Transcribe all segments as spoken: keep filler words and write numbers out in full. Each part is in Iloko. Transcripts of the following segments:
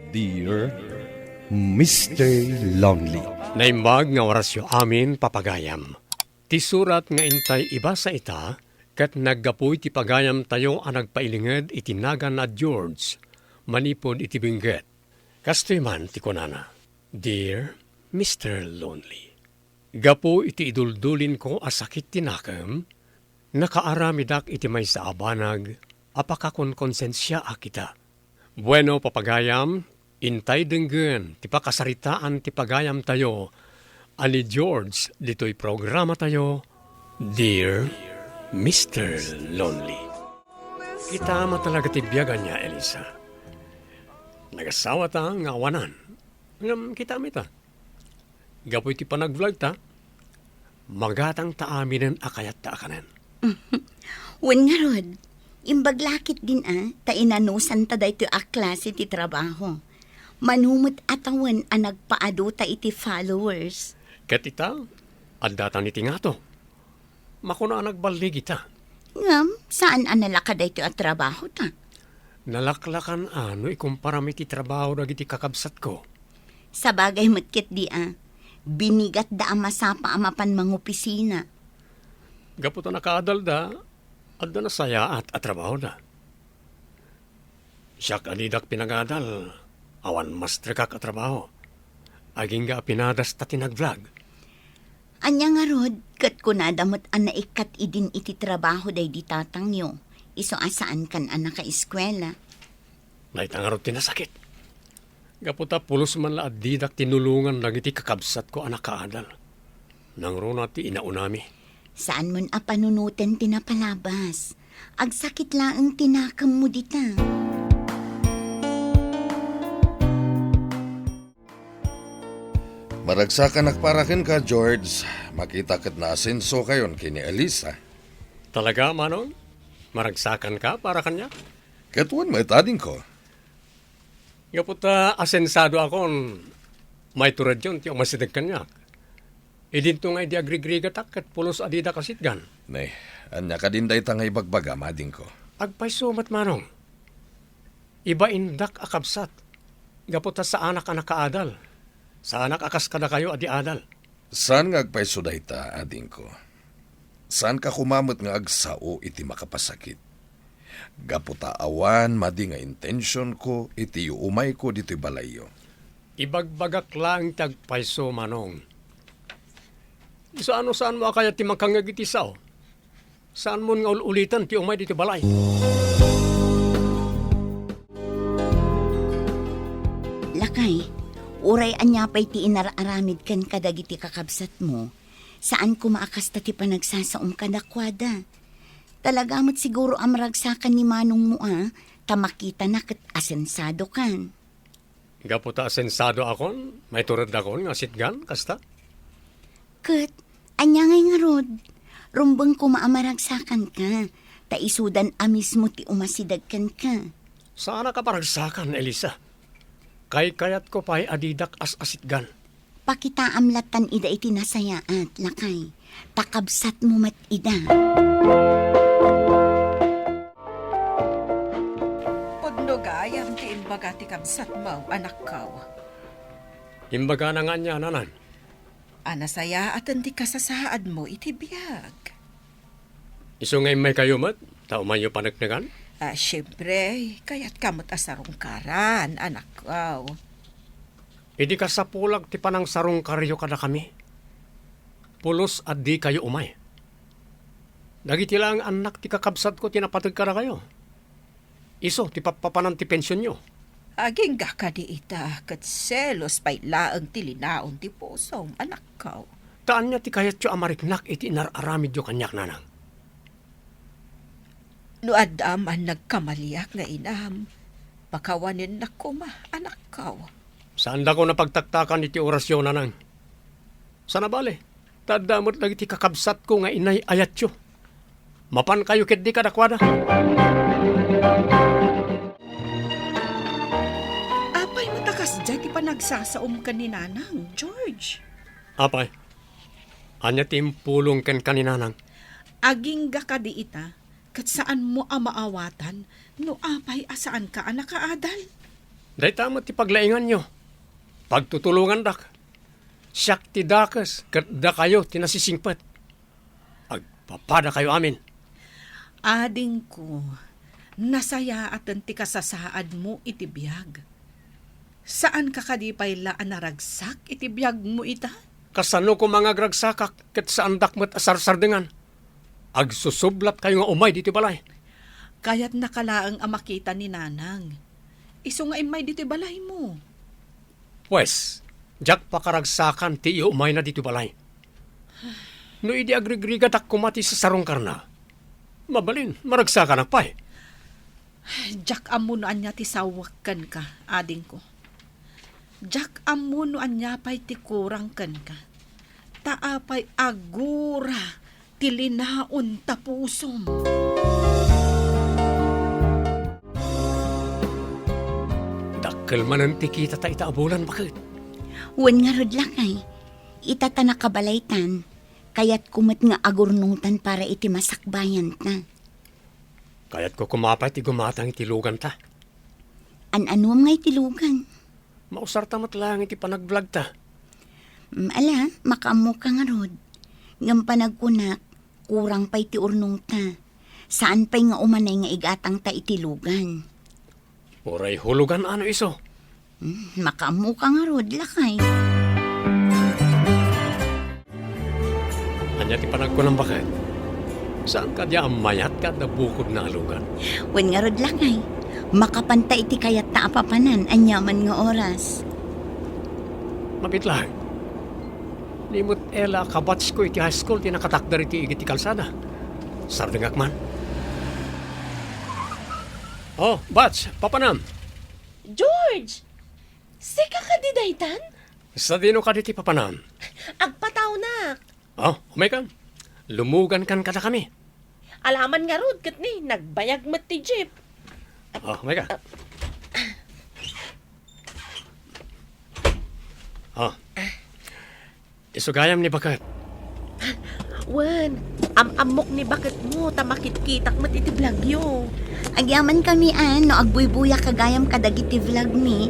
Dear Mister Lonely. Naimbag nga orasyo amin, papagayam. Ti surat nga intay ibasa ita, ket naggapu iti pagayamtayo a nagpailinged iti nagan a George manipud iti bingget. Kastoy man ti kunana, "Dear Mister Lonely, gapu iti iduldulinko a sakit ti nakem, nakaaramidak iti maysa a banag a pakakonkonsensiaak ita." Bueno, papagayam, intay denggen ti pakasaritaan ti pagayamtayo a ni George ditoy programatayo, Dear Mister Lonely. Kita met talaga ti biag ania, Elisa. Nagasawata nga awanan. Ngem kita met a. Gapu iti panagvlogta, magatangta aminen a kayatta a kanen. Wen ngarud, imbag la ketdin a, ta inanusanta daytoy a klase ti trabaho. Mano met a tawen a nagpaaduta iti followers. Ket ita, addatan iti ngato. Makuna a nagballig ita. Ngem, saan a nalaka daytoy a trabahota? Nalaklakan a no ikumparam iti trabaho dagiti kakabsatko. Sabagay met ketdi a, binigatda a masapa a mapan mangopisina. Gapu ta nakaadalda, adda nasayaat a trabahoda. Siak a didak pinagadal, awan mastrekak a trabaho. Agingga a pinadasta ti nagvlog. Ania ngarud, ket kunada met a naikkat idin iti trabaho daydi tatangyo, isu a saankan a nakaeskuela. Dayta ngarud ti nasakit. Gapu ta pulos man la a didak tinulongan dagiti kakabsatko a nakaadal. Nangruna ti inaunami. Saanmon a panunoten ti napalabas. Agsakit laeng ti nakemmo dita. Maragsakanak para kenka, George. Makita ket naasensokayon ken ni Elisa. Talaga, Manong? Maragsakanka para kaniak? Ket wen met, adingko. Gapu ta asensadoakon, maituredyon ti umasideg kaniak. Idinto nga idi agrigrigatak ket pulos a didak asitgan. Ne, ania kadin dayta nga ibagbagam, adingko? Agpayso met, Manong. Ibaindak a kabsat, gapu ta saanak a nakaadal. Saanak a kas kadakayo a di adal. Saan nga agpayso dayta, adingko. Saanka koma met nga agsao iti makapasakit. Gapu ta awan madi nga intensionko iti yuumayko ditoy balayyo. Ibagbagak laeng ti agpayso, Manong. Isu a no saanmo a kayat ti makangngeg iti sao, saanmon nga ul-uliten ti umay ditoy balay. Lakay, uray ania pay ti inar-aramid ken kadagiti kakabsatmo, saan koma a kasta ti panagsasaom kadakuada. Talaga met siguro a maragsakan ni manongmo a, ta makitana ket asensadokan. Gapu ta asensadoakon, maituredakon nga sitgan, kasta? Ket, ania ngay ngarud? Rumbeng koma a maragsakanka, ta isudan a mismo ti umasideg kenka. Saanak a paragsakan, Elisa. Kaykayatko pay a didak as-asitgan. Pakitaam lattan ida iti nasayaat, lakay. Ta kabsatmo met ida. Pudno gayam ti imbaga ti kabsatmo, anakko. Imbagana nga ania, nanang? A nasayaaten ti kasasaadmo iti biag. Isu nga immaykayo met, ta umayyo paneknekan? Ah, siempre, kayatka met a sarungkaran, anakko. Idi kasapulak ti panangsarungkaryo kadakami, pulos a dikayo umay. Dagiti laeng annak ti kakabsatko ti napateg kadakayo. Isu ti pappapanan ti pensionyo. Agingga kadi ita, ket selos pay laeng ti linaon ti pusom, anakko. Ta ania ti kayatyo a mariknak iti inar-aramidyo kaniak, nanang? No adda man nagkamaliak nga inam, pakawanennak koma, anakko. Saandakon a pagtaktakan iti orasyo, nanang. Sana bale, ta adda met dagiti kakabsatko nga inay-ayatyo. Mapankayo ketdi kadakuada. Apay met a kasdiay ti panagsasaom ken ni Nanang, George? Apay, ania ti impulong kenka ni Nanang? Agingga kadi ita, ket saanmo a maawatan no apay a saanka a nakaadal. Dayta met ti paglainganyo. Pagtutulongandak. Siak ti dakes ket dakayo ti nasisingpet. Agpapadakayo amin. Adingko, nasayaaten ti kasasaadmo iti biag. Saanka kadi pay la a naragsak iti biagmo ita? Kasano koma nga agragsakak ket saandak met a sarsardengan? Agsusublatkayo nga umay ditoy balay. Kayatnaka laeng a makita ni Nanang. Isu nga immay ditoy balaymo. Pues, diak pakaragsakan ti iumayna ditoy balay. No idi agrigrigatak koma ti sasarungkarna, mabalin, maragsakanak pay. Diak ammo no ania ti sawek kenka, adingko. Diak ammo no ania pay ti kurang kenka. Ta apay a gura ti linaon ta pusom. Dakkel manen ti kitata ita a bulan, baket. Wen ngarud, lakay, ita ta nakabalaytan, kayatko met nga agurnongtan para iti masakbayanta. Kayatko koma pay ti gumatang iti luganta. An-anuam nga iti lugan? Mausarta met laeng iti panagblagta. Mm, ala, makaammoka ngarud. Ngem panagkunak, kurang pay ti urnongta. Saan pay nga umanay nga igatangta iti lugan. Uray hulugan ano isu? Mm, makaammoka ngarud, lakay. Ania ti panagkunam, baket? Saan kadi a mayat ket adda bukodna a lugan? Wen ngarud, lakay. Makapanta iti kayatta a papanan, aniaman nga oras. Mabit laeng. Ni met Ella a kabatchko iti high school ti nakatakder iti igid ti kalsada. Sardengak man. Oh, batch, papanam. George! Sika kadi daytan? Sadino kadi ti papanam? Agpatawnak. Oh, umayka. Lumugankan kadakami. Alaman ngarud ket ni, nagbayag met ti jeep. Oh, umayka. Oh. Isu gayam ni baket. Wen, am-ammok ni baketmo ta makitkitak met iti vlogyo. Agyamankami a no agbuybuyak gayam kadagiti vlogmi.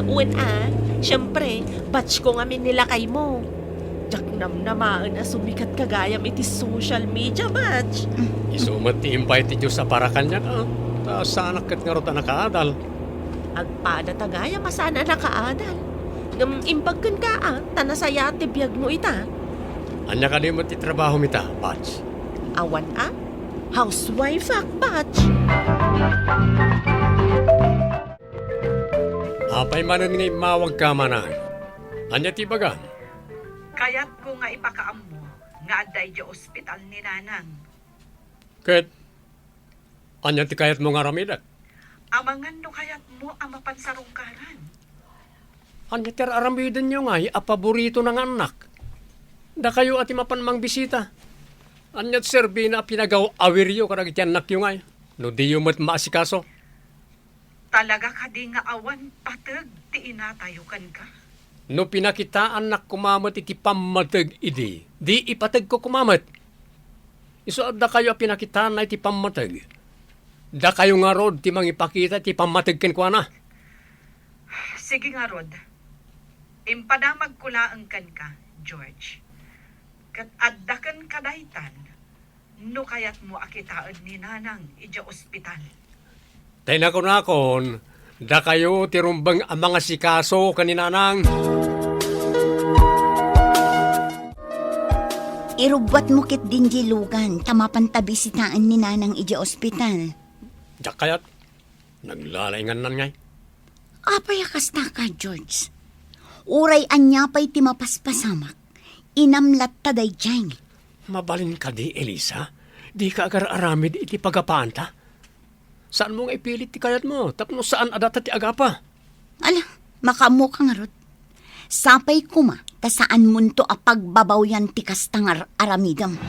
Wen a, siempre, batchko ngamin ni lakaymo. Diak namnamaen a sumikatka gayam iti social media, batch. Isu met ti imbay ti Dios a para kaniak, a. Ta saanak ket ngarud a nakaadal. Agpadata gayam a saan a nakaadal. Ngem imbag kenka, a, ta nasayaat ti biagmo ita. Ania kadi met ti trabahom ita, batch? Awan a? Housewife ak, batch. Apay manen nga immawagka manen? Ania ti ibagam? Kayatko nga ipakaammo nga adda idiay ospital ni Nanang. Ket ania ti kayatmo nga aramidek? Amangan no kayatmo a mapan sarungkaran. Ania ti ar-aramidenyo ngay a paboritona nga annak? Dakayo a ti mapan mangbisita. Ania ti serbina a pinagaw-awiryo kadagiti annakyo ngay no diyo met maasikaso? Talaga kadi nga awan pateg ti inatayo kenka? No pinakitaannak koma met iti pammateg idi, di ipategko koma met. Isu a dakayo a pinakitaanna iti pammateg, dakayo ngarud ti mangipakita iti pammateg kenkuana. Sige ngarud, impadamagko laeng kenka, George. Ket adda kenka daytan, no kayatmo a kitaen ni Nanang idiay ospital. Tay nakunakon, dakayo ti rumbeng a mangasikaso ken ni Nanang. Irugguatmo ketdin diay lugan ta mapanta bisitaen ni Nanang idiay ospital. Diak kayat. Naglalaingannan ngay. Apay a kasta ka, George? Uray ania pay ti mapaspasamak, inam latta daydiay. Mabalin kadi, Elisa? Dika agar-aramid iti pagapaanta? Saanmo nga ipilit ti kayatmo tapno saan a data ti agapa? Ala, makaammoka ngarud. Sapay koma ta saanmonto a pagbabawian ti kasta nga ar-, aramidem.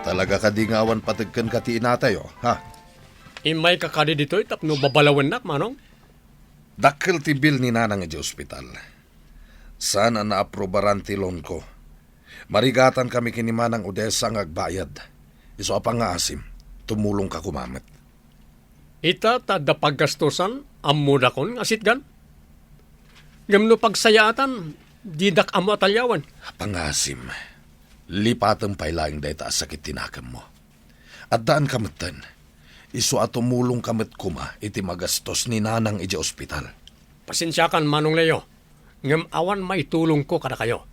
Talaga kadi nga awan pateg kenka ti inatayo, ha? Immayka kadi ditoy tapno babalawennak, Manong? Dakkel ti bill ni Nanang idiay ospital. Saan a naaprubaran ti loan ko. Marigatankami ken ni Manang Odessa nga agbayad. Isu a pangngaasim. Tumulongka koma met. Ita ta adda paggastosan, ammodakon nga sitgan. Ngem no pagsayaatan, didak ammo a taliawen. Pangasim, lipatem pay laeng dayta a sakit ti nakemmo. Addaanka metten. Isu a tumulongka met koma iti magastos ni Nanang idiay ospital. Pasensiakan, Manong Leo, ngem awan maitulongko kadakayo.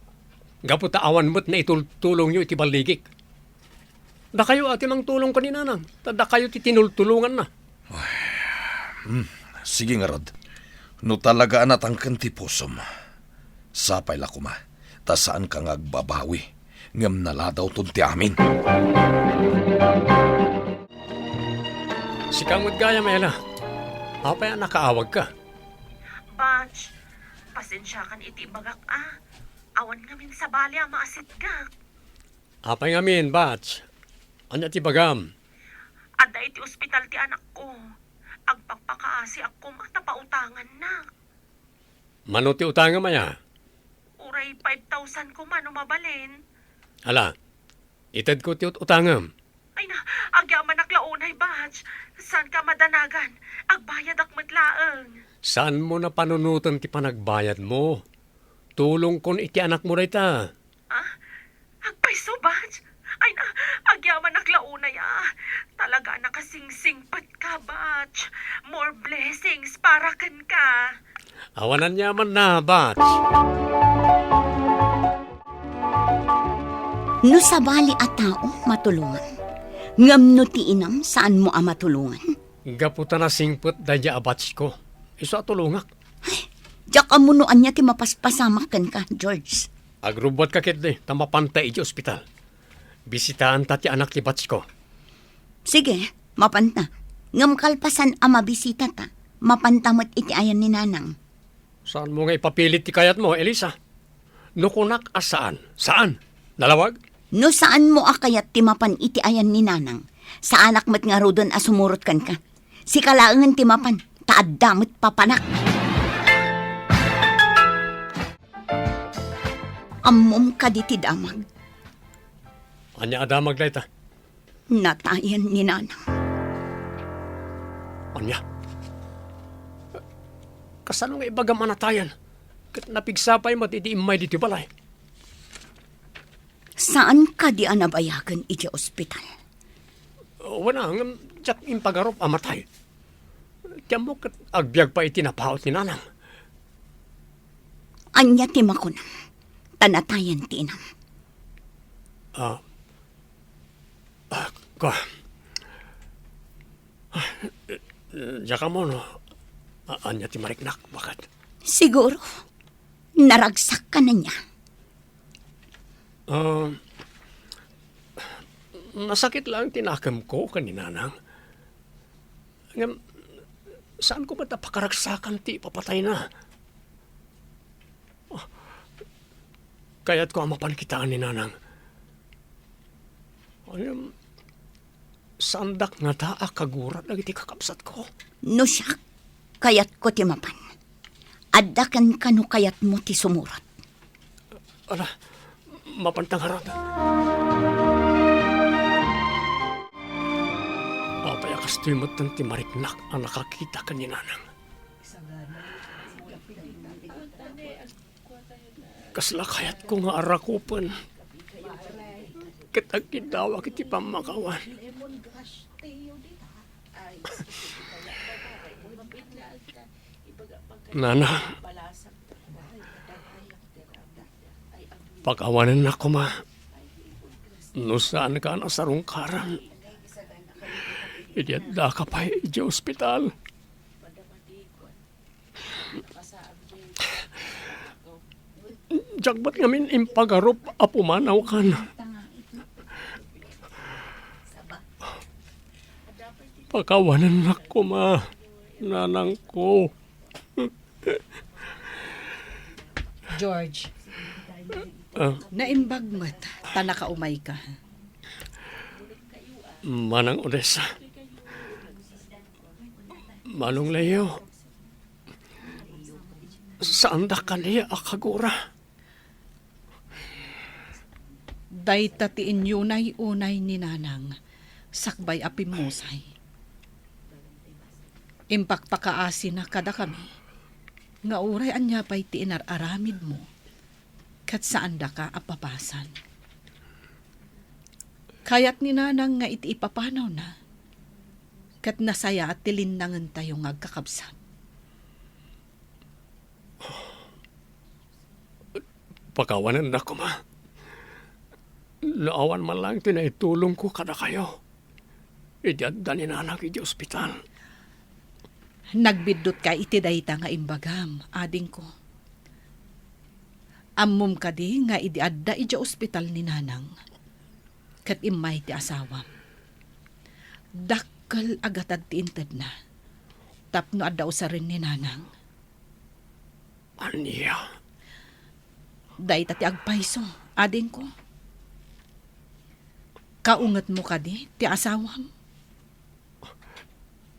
Gapu ta awan met naitultulongyo iti balligik. Dakayo a ti mangtulong ken ni Nanang, ta dakayo ti tinultulonganna. Hmm, sige ngarud. No talaga a natangken ti pusom, sapay la koma, ta saanka nga agbabawi, ngem naladawton ti amin. Sika met gayam, Ella. Apay a nakaawagka? Batch, pasensiakan iti ibagak a. Awan ngamin sabali a maasitgak. Apay ngamin, Batch? Ania ti bagam? Adda iti ospital ti anakko. Agpakpakaasiak koma ta pautangannak. Mano ti utangem aya? Uray five thousand koma no mabalin. Ala, itedko ti ut-, utangem. Ay na, agyamanak la unay, Batch. Saanka madanagan? Agbayadak met laeng. Saanmo a panunoten ti panagbayadmo? Tulongkon iti anakmo dayta. Ah? Agpayso, Batch? Ay na, agyamanak la unay a. Talaga a nakasingsingpetka, Batch. More blessings para kenka. Awan aniamanna, Batch. No sabali a tao, matulongan. Ngem no ti inam, saanmo a matulongan? Gapu ta nasingpet daydiay a batchko. Isu a tulongak. Ay, diak ammo no ania ti mapaspasamak kenka, George. Agrubbuatka ketdi ta mapanta idiay ospital. Bisitaanta ti anak ti batchko. Sige, mapanta. Ngem kalpasan a mabisitata, mapanta met iti ayan ni Nanang. Saanmo nga ipapilit ti kayatmo, Elisa? No kunak a saan, saan. Nalawag? No saanmo a kayat ti mapan iti ayan ni Nanang, saanak met ngaruden a sumurot kenka. Sika laengen ti mapan, ta adda met papanak. Ammom kadi ti damag? Ania a damag dayta? Natayen ni Nanang. Ania? Kasano nga ibagam a natayen? Ket napigsa pay met idi immay ditoy balay. Saan kadi a nabayagen idiay ospital? Wen a, ngem diak impagarup a matay. Ti ammok ket agbiag pay iti napaut ni Nanang. Ania ti makunam? Ta natayen ti inam. Ah, ah, ka. Ah, diak ammo no, a-, ania ti mariknak, baket? Siguro, naragsak ka na niya. Ah, nasakit laeng ti nakemko ken ni Nanang. Ngem, saanko met a pakaragsakan ti ipapatayna. Ah, kayatko a mapan kitaen ni Nanang. Ngem, saandak ngata a kagura dagiti kakabsatko. No siak, kayatko ti mapan. Adda kenka no kayatmo ti sumurot. Ala, mapanta ngarud. Apay a kastoy metten ti mariknak a nakakita ken ni Nanang? Kasla kayatko nga arakupen ket agkiddawak iti pammakawan. Nana, pakawanennak koma no saanka a nasarungkaran idi addaka pay idiay ospital. Diak met ngamin impagarup a pumanawkan. Pakawanennak koma, nanangko. George, ah, naimbag met ta nakaumayka. Manang Odessa. Manong Leo, saandak kaniak a kagura. Dayta ti inyunay-unay ni Nanang sakbay a pimmusay. Impakpakaasina kadakami nga uray ania pay ti inar-aramidmo, ket saandaka a papasan. Kayat ni Nanang nga iti ipapanawna, ket nasayaat ti linnangentayo nga agkakabsat. Pakawanendak koma. No awan man laeng ti naitulongko kadakayo, idi adda ni Nanang iti ospital. Nagbiddutka iti dayta nga imbagam, adingko. Ammom kadi nga idi adda idiay ospital ni Nanang, ket immay ti asawam, dakkel a gatad ti intedna tapno adda usaren ni Nanang. Ania? Dayta ti agpayso, adingko. Kaungetmo kadi ti asawam?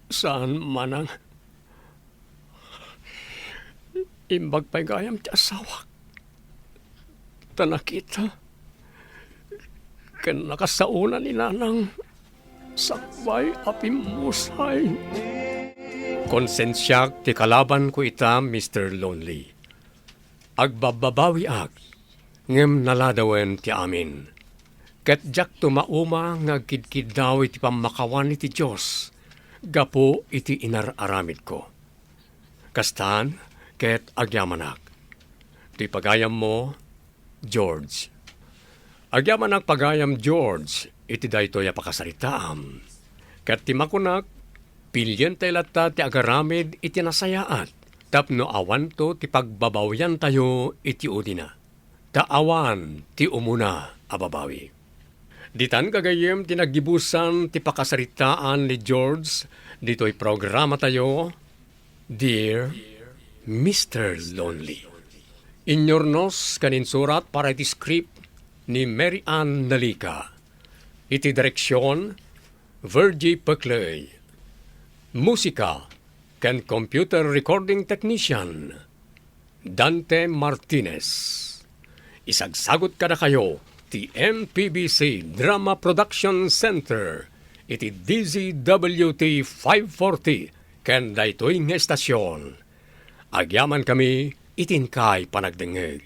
Saan, Manang. Imbag pay gayam ti asawak. Ta nakita ken nakasaona ni Nanang sakbay a pimmusay. Konsensiak ti kalabanko ita, Mister Lonely. Agbabbabawiak, ngem naladawen ti amin. Ket diakto mauma nga agkidkiddaw iti pammakawan iti Dios gapu iti inar-aramidko. Kastan, ket agyamanak. Ti pagayammo, George. Agyamanak pagayam, George, iti daytoy a pakasaritaam. Ket ti makunak, pilientayo latta ti agaramid iti nasayaat tapno awanto ti pagbabawiantayo iti udina. Ta awan ti umuna a babawi. Ditan gagayyem ti naggibusan ti pakasaritaan ni George ditoy programatayo, Dear Mister Lonely. Inyurnos ken insurat para iti script ni Mary Ann Nalica. Iti direksion, Virgie Peclay. Musika ken computer recording technician, Dante Martinez. Isagsagut kadakayo ti M P B C Drama Production Center iti D Z W T five forty ken daytoy nga estasion. Agyamankami iti inkay panagdengngeg.